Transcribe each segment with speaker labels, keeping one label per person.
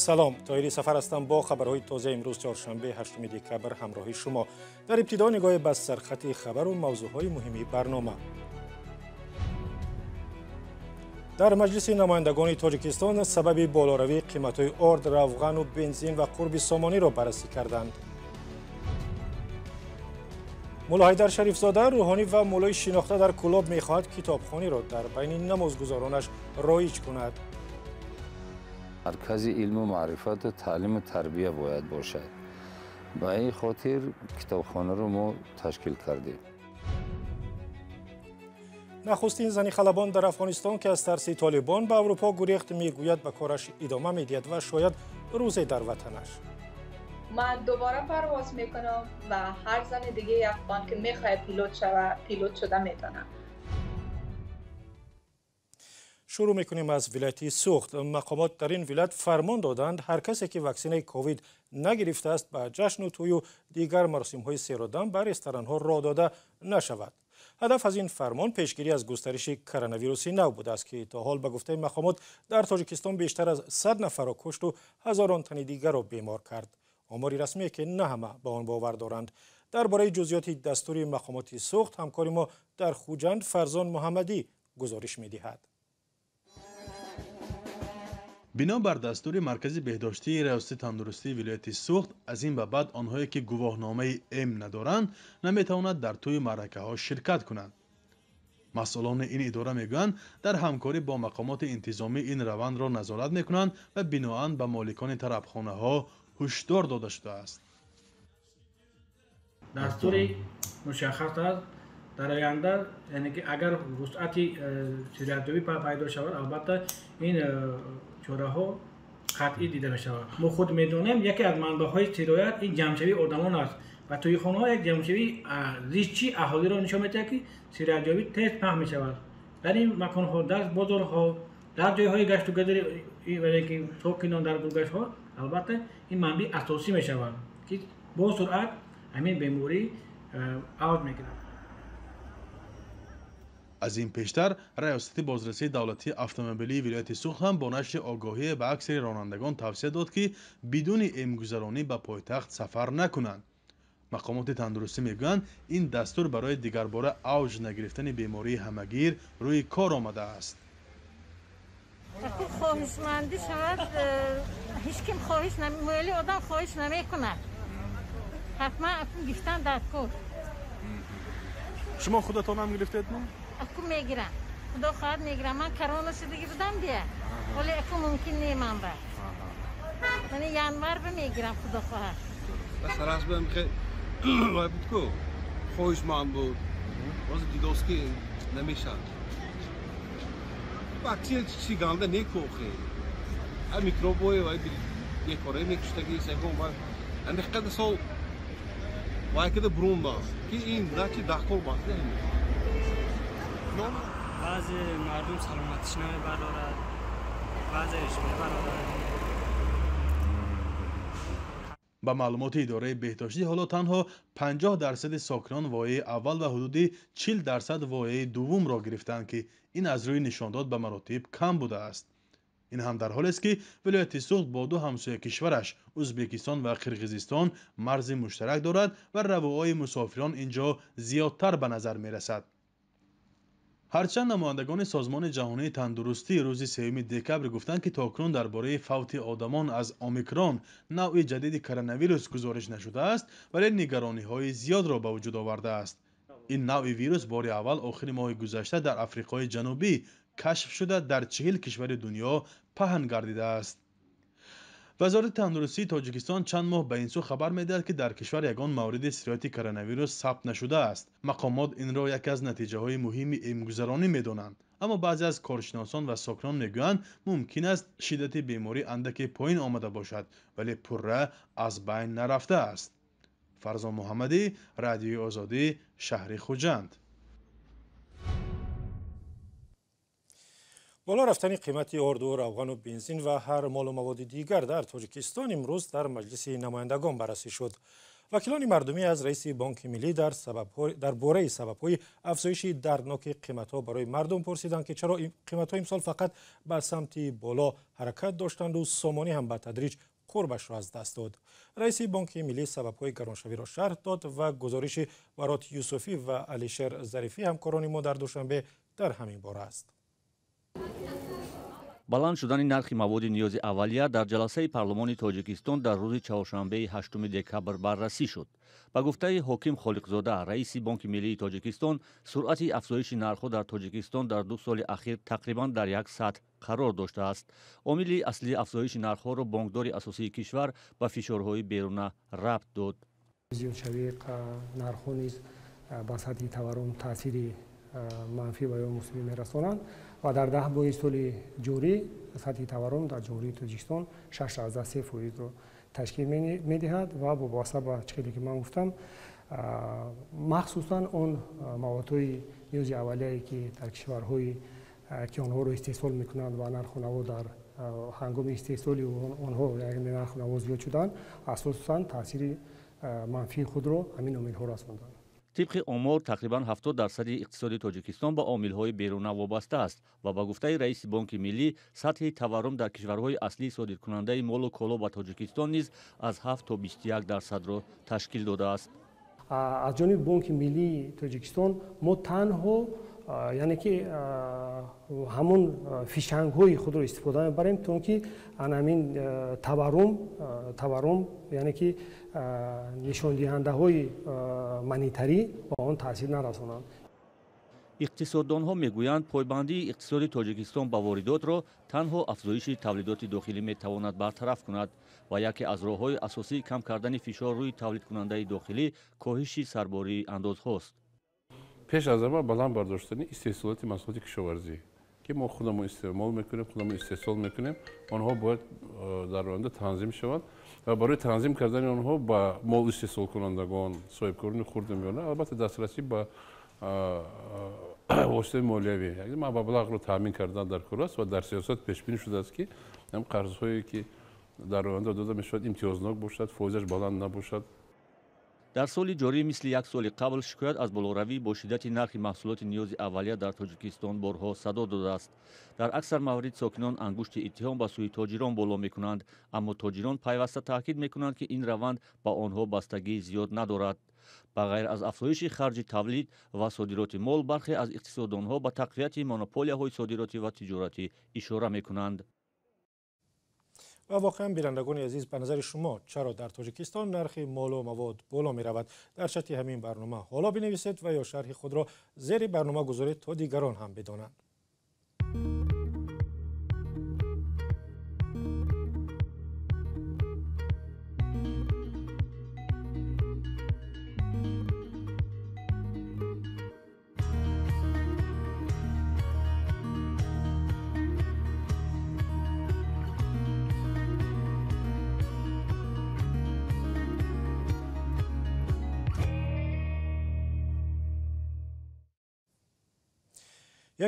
Speaker 1: Салом, Тоҳири Сафар ҳастам бо хабарҳои тоза. Имрӯз чоршанбе 8 декабр ҳамроҳи шумо. Дар ибтидо нигоҳе ба сархати хабару мавзӯъҳои муҳими барнома. Дар Маҷлиси намояндагони Тоҷикистон сабаби болоравии қиматҳои орд, равғану бензин ва қурби сомониро баррасӣ карданд. Мулло Ҳайдар Шарифзода, рӯҳонӣ ва муллои шинохта дар Кӯлоб, мехоҳад китобхониро дар байни намозгузоронаш роиҷ кунад.
Speaker 2: Маркази илму маърифату таълиму тарбия бояд бошад. Ба ин хотир китобхонаро мо ташкил кардем.
Speaker 1: Нахустин зани халабон дар Афғонистон, ки аз тарси Толибон ба Аврупо гурехт, мегӯяд ба кораш идома медиҳад ва шояд рӯзе дар ватанаш.
Speaker 3: Ман дубора парвоз мекунам ва ҳар зани дигаи афғон ки мехоҳад пилот шавад, пилот шуда метавонад.
Speaker 1: Шурӯъ мекунем аз вилояти Суғд. Мақомот дар ин вилоят фармон доданд, ҳар касе ки ваксинаи ковид нагирифтааст, ба ҷашну тӯю дигар маросимҳои серодам ба ресторанҳо роҳ дода нашавад. Ҳадаф аз ин фармон пешгирӣ аз густариши коронавируси нав будааст, ки то ҳол, ба гуфтаи мақомот, дар Тоҷикистон бештар аз 100 нафарро кушту ҳазорон тани дигарро бемор кард. Омори расмие, ки на ҳама ба он бовар доранд. Дар бораи ҷузъиёти дастури мақомоти Суғд ҳамкори мо дар Хуҷанд Фарзон Муҳаммадӣ гузориш медиҳад.
Speaker 4: Бинобар дастури Маркази беҳдоштии Раёсати тандурустии вилояти Суғд, аз ин ба баъд онҳое ки гувоҳномаи М надоранд, наметавонад дар тӯи маъракаҳо ширкат кунанд. Масъулони ин идора мегӯянд, дар ҳамкорӣ бо мақомоти интизомӣ ин равандро назорат мекунанд ва биноан ба моликони тарабхонаҳо ҳушдор дода шудааст.
Speaker 5: Дастури мушаххас аст. Дар оянда, яъне ки агар вусъати сироятёбӣ пайдо шавад, албатта ин чораҳо қатъӣ дида мешавад. Мо худ медонем, яке аз манбаъҳои сироят ин ҷамъшавии одамон аст ва тӯйхонаҳо як ҷамъшавии зичи аҳолиро нишон медиҳад, ки сироятёбӣ тез паҳн мешавад. Дар ин маконҳо, дар бозорҳо, дар ҷойҳои гашту гузари ки сокинон дар гулгаштҳо, албатта ин манбаи асосӣ мешавад, ки бо суръат ҳамин беморӣ авҷ мегирад.
Speaker 4: Аз ин пештар Раёсати бозрасии давлатии автомобилии вилояти Суғд ҳам бо нашри огоҳие ба аксари ронандагон тавсия дод, ки бидуни эмгузаронӣ ба пойтахт сафар накунанд. Мақомоти тандурустӣ мегӯянд, ин дастур барои дигарбора авҷ нагирифтани бемории ҳамагир рӯи кор омадааст.
Speaker 6: Хоҳишмандӣ шавад, ҳеҷ ким хоҳиш, мӯйли одам хоҳиш намекунад. Ҳатман гирифтан дар кор.
Speaker 4: Шумо худатон ҳам гирифтед?
Speaker 6: Аку мегирам, худо хоҳад мегирам. Ман корона шудагӣ будам дия, вале аку мумкин не ман ба. Ман январ ба мегирам, худо хоҳад.
Speaker 7: Сараш ба мехе вай буд ку, хоҳишманд буд. Ҳозир дидост, ки намешавад. Ваксина чи ганда не кохе. А микробое вай бекорае мекуштаги сегон вай. Ами қадар сол вай када бурундаст, ки ин значит дахкор баста.
Speaker 8: Баъзе мардум саломатиш намебардорад, баъзеаш мебарорад.
Speaker 4: Ба маълумоти идораи беҳдоштӣ, ҳоло танҳо 50% сокинон вояи аввал ва ҳудуди 40% вояи дуввумро гирифтаанд, ки ин аз рӯи нишондод ба маротиб кам будааст. Ин ҳам дар ҳолест, ки вилояти Суғд бо ду ҳамсоя кишвараш, Ӯзбекистон ва Қирғизистон, марзи муштарак дорад ва равоаи мусофирон ин ҷо зиёдтар ба назар мерасад. Ҳарчанд намояндагони Созмони ҷаҳонии тандурустӣ рӯзи 3 декабр гуфтанд, ки то кунун дар бораи фавти одамон аз омикрон, навъи ҷадиди коронавирус, гузориш нашудааст, вале нигарониҳои зиёдро ба вуҷуд овардааст. Ин навъи вирус бори аввал охири моҳи гузашта дар Африқои Ҷанубӣ кашф шуда, дар 40 кишвари дунё паҳн гардидааст. Вазорати тандурустии Тоҷикистон чанд моҳ ба ин сӯ хабар медиҳад, ки дар кишвар ягон мавриди сирояти коронавирус сабт нашудааст. Мақомот инро яке аз натиҷаҳои муҳими эмгузаронӣ медонанд, аммо баъзе аз коршиносон ва сокинон мегӯянд, мумкин аст шиддати беморӣ андаке поин омада бошад, вале пурра аз байн нарафтааст. Фарзон Муҳаммадӣ, Радиои Озодӣ, шаҳри Хуҷанд.
Speaker 1: Боло рафтани қимати орду, равғану бензин ва ҳар молу маводи дигар дар Тоҷикистон имрӯз дар Маҷлиси намояндагон баррасӣ шуд. Вакилони мардумӣ аз раиси Бонки Миллӣ дар бораи сабабҳои афзоиши дардноки қиматҳо барои мардум пурсиданд, ки чаро қиматҳо имсол фақат ба самти боло ҳаракат доштанду сомонӣ ҳам ба тадриҷ қурбашро аз даст дод. Раиси Бонки Миллӣ сабабҳои гароншавиро шарҳ дод ва гузориши Барот Юсуфӣ ва Алишер Зарифӣ, ҳамкорони мо дар Душанбе, дар ҳамин бора аст.
Speaker 9: Баланд шудани нархи маводи ниёзи аввалия дар ҷаласаи парлумони Тоҷикистон дар рӯзи чаҳоршанбеи 8 декабр баррасӣ шуд. Ба гуфтаи Ҳоким Холиқзода, раиси Бонки Миллии Тоҷикистон, суръати афзоиши нархҳо дар Тоҷикистон дар 2 соли ахир тақрибан дар як сатҳ қарор доштааст. Омили аслии афзоиши нархҳоро бонкдори асосии кишвар ба фишорҳои беруна рабт дод.
Speaker 10: Зиёдшавии нархҳо низ ба сатҳи таваррум таъсири манфӣ ва ё мусбӣ мерасонанд ва дар 10 моҳи соли ҷорӣ сатҳи таваррум дар Ҷумҳурии Тоҷикистон 6,3 фоизро ташкил медиҳад ва вобаста ба чизе ки ман гуфтам, махсусан он маводҳои ниёзи аввалияе ки дар кишварҳое ки онҳоро истеҳсол мекунанд ва нарху наво дар ҳангоми истеҳсоли онҳо, яъне нарху наво зиёд шуданд, асосан таъсири манфии худро ҳамин омилҳо расонданд.
Speaker 9: Тибқи омор, тақрибан 70% иқтисоди Тоҷикистон ба омилҳои беруна вобаста аст ва ба гуфтаи раиси Бонки Миллӣ, сатҳи таваррум дар кишварҳои аслии содиркунандаи молу коло ба Тоҷикистон низ аз 7 то 21%-ро ташкил додааст.
Speaker 10: Аз ҷониби Бонки Миллии Тоҷикистон мо танҳо, яъне ки ҳамон фишангҳои худро истифода мебарем, то ки ҳамин таваррум, яъне ки нишондиҳандаҳои монетарӣ ба он таъсир нарасонанд.
Speaker 9: Иқтисоддонҳо мегӯянд, пойбандии иқтисоди Тоҷикистон ба воридотро танҳо афзоиши тавлидоти дохилӣ метавонад бартараф кунад ва яке аз роҳҳои асосии кам кардани фишор рӯи тавлидкунандаи дохилӣ коҳиши сарбории андозҳост.
Speaker 11: Пеш аз ҳама баланд бардоштани истеҳсолоти маҳсулоти кишоварзӣ, ки мо худамон истеъмол мекунем, худамон истеҳсол мекунем, онҳо бояд дар оянда танзим шаванд ва барои танзим кардани онҳо ба мол истеҳсолкунандагон, соҳибкорони хурду миёна албатта дастрасӣ ба воситаи молиявӣ, яъне маблағро таъмин кардан дар кор аст ва дар сиёсат пешбинӣ шудааст, ки ҳам қарзҳое ки дар оянда дода мешавад имтиёзнок бошад, фоизаш баланд набошад.
Speaker 9: Дар соли ҷорӣ мисли як соли қабл шикоят аз болоравӣ бо шиддати нархи маҳсулоти ниёзи аввалия дар Тоҷикистон борҳо садо додааст. Дар аксар маврид сокинон ангушти иттиҳом ба сӯи тоҷирон боло мекунанд, аммо тоҷирон пайваста таъкид мекунанд, ки ин раванд ба онҳо бастагии зиёд надорад. Ба ғайр аз афзоиши харҷи тавлид ва содироти мол, бархе аз иқтисоддонҳо ба тақвияти монополияҳои содиротӣ ва тиҷоратӣ ишора мекунанд.
Speaker 1: Ва воқеан, бинандагони азиз, ба назари шумо чаро дар Тоҷикистон нархи молу мавод боло меравад? Дар чати ҳамин барнома ҳоло бинависед ва ё шарҳи худро зери барнома гузоред, то дигарон ҳам бидонанд.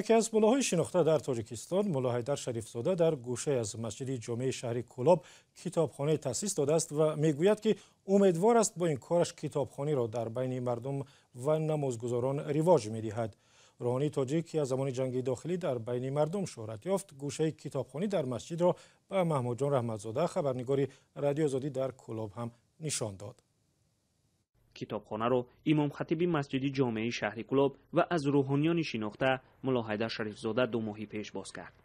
Speaker 1: Яке аз муллоҳои шинохта дар Тоҷикистон, Мулло Ҳайдар Шарифзода, дар гӯшае аз масҷиди ҷомеи шаҳри Кӯлоб китобхонае таъсис додааст ва мегӯяд, ки умедвор аст бо ин кораш китобхониро дар байни мардум ва намозгузорон ривоҷ медиҳад. Рӯҳонии тоҷик, ки аз замони ҷанги дохилӣ дар байни мардум шӯҳрат ёфт, гӯшаи китобхонӣ дар масҷидро ба Маҳмудҷон Раҳматзода, хабарнигори Радиои Озодӣ дар Кӯлоб, ҳам нишон дод.
Speaker 12: Китобхонаро имомхатиби масҷиди ҷомеи шаҳри Кӯлоб ва аз рӯҳониёни шинохта Мулло Ҳайдар Шарифзода 2 моҳи пеш боз кард.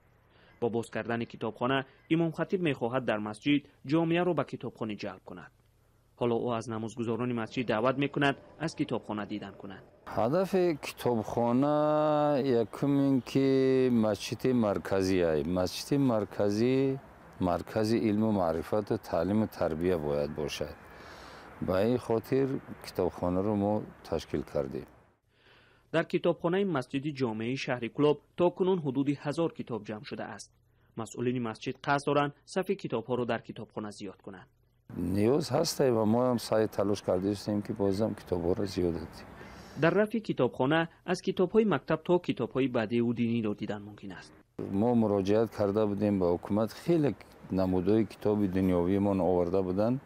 Speaker 12: Бо боз кардани китобхона имомхатиб мехоҳад дар масҷид ҷомеаро ба китобхонӣ ҷалб кунад. Ҳоло ӯ аз намозгузорони масҷид даъват мекунад аз китобхона дидан кунанд.
Speaker 2: Ҳадафи китобхона якум ин ки масҷиди марказӣ ай. Масҷиди марказӣ маркази илму маърифату таълиму тарбия бояд бошад. Ба ин хотир китобхонаро мо ташкил кардем.
Speaker 12: Дар китобхонаи масҷиди ҷомеи шаҳри Кӯлоб то кунун ҳудуди 1000 китоб ҷамъ шудааст. Масъулини масҷид қасд доранд сафи китобҳоро дар китобхона зиёд кунанд.
Speaker 2: Ниёз ҳастай ва мо ҳам саъй талош кардаистем, ки бозам китобҳоро зиёд додем.
Speaker 12: Дар рафи китобхона аз китобҳои мактаб то китобҳои бадеу диниро дидан мумкин аст.
Speaker 2: Мо муроҷиат карда будем ба ҳукумат, хеле намудҳои китоби дунёвиамон оварда буданд,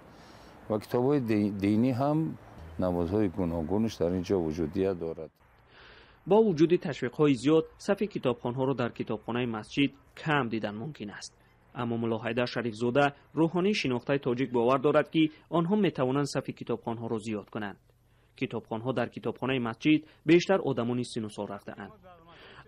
Speaker 2: Ва китобҳои динӣ ҳам намудҳои гуногунаш дар ин ҷо вуҷудият дорад.
Speaker 12: Бо вуҷуди ташвиқҳои зиёд, сафи китобхонҳоро дар китобхонаи масҷид кам дидан мумкин аст. Аммо Мулло Ҳайдар Шарифзода, рӯҳонии шинохтаи тоҷик, бовар дорад, ки онҳо метавонанд сафи китобхонҳоро зиёд кунанд. Китобхонҳо дар китобхонаи масҷид бештар одамони сину сол рафтаанд.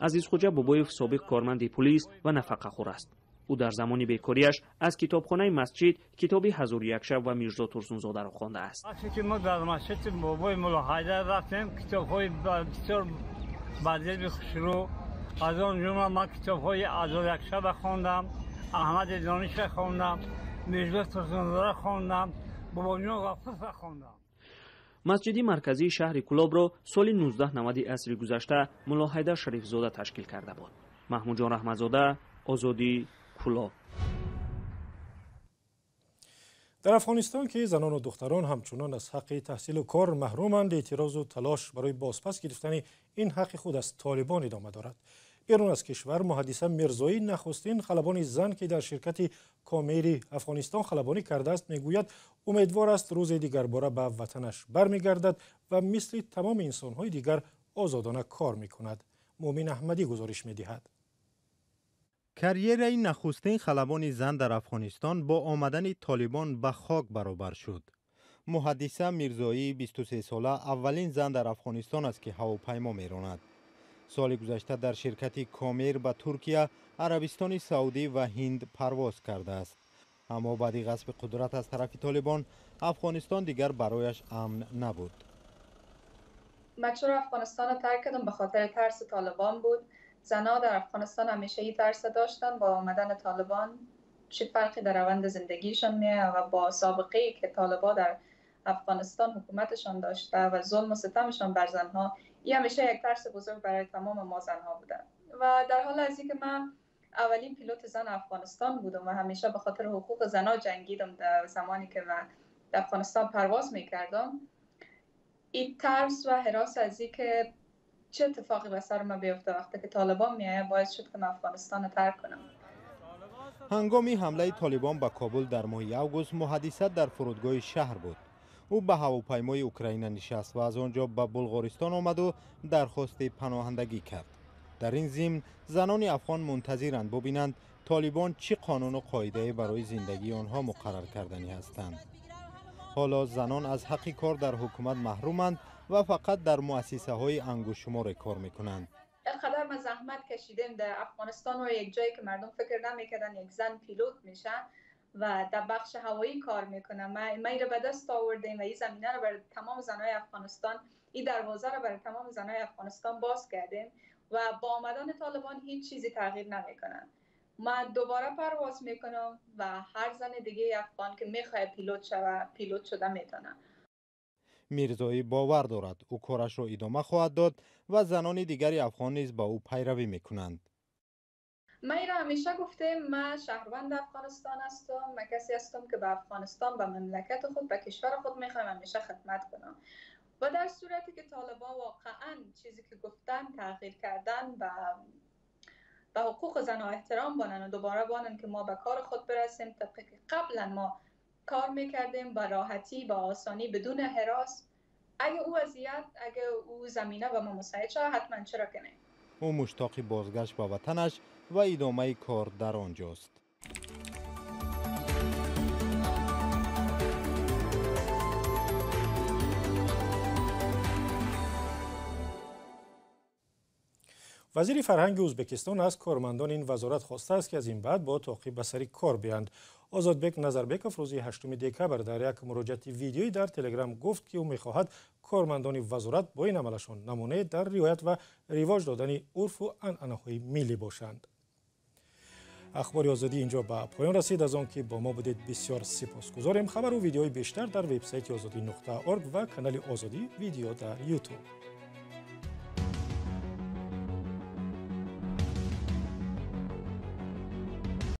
Speaker 12: Азизхоҷа Бобоев собиқ корманди пулис ва нафақахӯр аст. Ӯ дар замони бекориаш аз китобхонаи масҷид китоби «Ҳазору як шаб» ва Мирзо Турсунзодаро хондааст.
Speaker 13: Вақте ки мо дар масҷиди Бобои Мулло Ҳайдар рафтем, китобҳои бисёр бадеби хушрӯ, аз он ҷумла ман китобҳои «Ҳазору як шаба» хондам, Аҳмади Дониша хондам, Мирзо Турсунзода хондам, Бобоҷон Ғафурова хондам.
Speaker 12: Масҷиди марказии шаҳри Кулобро соли 1990 асри гузашта Мулло Ҳайдар Шарифзода ташкил карда буд. Маҳмудҷон Раҳматзода, Озодӣ, Кулоб.
Speaker 1: Дар Афғонистон, ки занону духтарон ҳамчунон аз ҳаққи таҳсилу кор маҳруманд, эътирозу талош барои бозпас гирифтани ин ҳаққи худ аз Толибон идома дорад. Берун аз кишвар Муҳаддиса Мирзоӣ, нахустин халабони зан, ки дар ширкати Комери Афғонистон халабонӣ кардааст, мегӯяд умедвор аст рӯзе дигарбора ба ватанаш бармегардад ва мисли тамоми инсонҳои дигар озодона кор мекунад. Муъмин Аҳмадӣ гузориш медиҳад.
Speaker 14: Карьераи нахустин халабони зан дар Афғонистон бо омадани Толибон ба хок баробар шуд. Муҳаддиса Мирзоии 23сола аввалин зан дар Афғонистон аст, ки ҳавопаймо меронад. Соли гузашта дар ширкати Комер ба Туркия, Арабистони Саудӣ ва Ҳинд парвоз кардааст. Аммо баъди ғасби қудрат аз тарафи Толибон, Афғонистон дигар барояш амн набуд.
Speaker 3: من چرا افغانستان رو ترک کردم؟ به خاطر ترس طالبان بود. زنها در افغانستان همیشه این ترس داشتن با آمدن طالبان چه فرقی در روند زندگیشان میه و با سابقه ای که طالبان در افغانستان حکومتشان داشته و ظلم و ستمشان بر زنها، این همیشه یک ترس بزرگ برای تمام ما زنها بوده. و در حال از اینکه من اولین پیلوت زن افغانستان بودم و همیشه به خاطر حقوق زنها جنگیدم در زمانی که من در افغانستان پرواز میکردم، این ترس و هراس از اینکه چه اتفاقی به سر من بیفته وقتی که طالبان میایه باعث شد که من افغانستان رو ترک کنم.
Speaker 14: Ҳангоми ҳамлаи Толибон ба Кобул дар моҳи август, Муҳаддиса дар фурудгоҳи шаҳр буд. Ӯ ба ҳавопаймои Украина нишаст ва аз он ҷо ба Булғористон омаду дархости паноҳандагӣ кард. Дар ин зимн занони афғон мунтазиранд бубинанд, Толибон чӣ қонуну қоидае барои зиндагии онҳо муқаррар карданӣ ҳастанд. Ҳоло занон аз ҳаққи кор дар ҳукумат маҳруманд ва фақат дар муассисаҳои ангуштшуморе кор мекунанд.
Speaker 3: اینقدر ما زحمت کشیدیم در افغانستان و یک جایی که مردم فکر نمیکردن یک زن پیلوت میشه و در بخش هوایی کار میکنه، ما این رو به دست آوردیم و این زمینه رو برای تمام زنای افغانستان، این دروازه رو برای تمام زنای افغانستان باز کردیم و با آمدن طالبان هیچ چیزی تغییر نمیکنه. من دوباره پرواز میکنم و هر زن دیگه افغان که میخواد پیلوت شوه، پیلوت شده میتونه.
Speaker 14: Мирзоӣ бовар дорад, ӯ корашро идома хоҳад дод ва занони дигари афғон низ ба ӯ пайравӣ мекунанд.
Speaker 3: من این را همیشه گفتم، من شهروند افغانستان هستم، من کسی هستم که به افغانستان، به مملکت خود، به کشور خود میخوایم همیشه خدمت کنم. و در صورتی که طالبان واقعا چیزی که گفتن تغییر کردن و به حقوق زنها احترام بانن و دوباره بانن که ما به کار خود برسیم طبقی که قبلا ما کار میکردیم با راحتی، با آسانی، بدون هراس، اگه او وضعیت، اگه او زمینه به ما مساعد شود، حتما، چرا که نه.
Speaker 14: Ӯ муштоқи бозгашт ба ватанаш ва идомаи кор дар он ҷост.
Speaker 1: Вазири фарҳанги Ӯзбекистон аз кормандони ин вазорат хостааст, ки аз ин баъд бо тоқӣ ба сари кор биёянд. Озодбек Назарбеков рӯзи 8 декабр дар як муроҷиати видеоӣ дар Телеграм гуфт, ки ӯ мехоҳад кормандони вазорат бо ин амалашон намунае дар риоят ва ривоҷ додани урфу анъанаҳои миллӣ бошанд. Ахбори Озодӣ инҷо ба поён расид. Аз он ки бо мо будед, бисёр сипосгузорем. Хабару видеои бештар дар вебсайти Озодӣ.орг ва канали Озодӣ Видео дар Ютуб.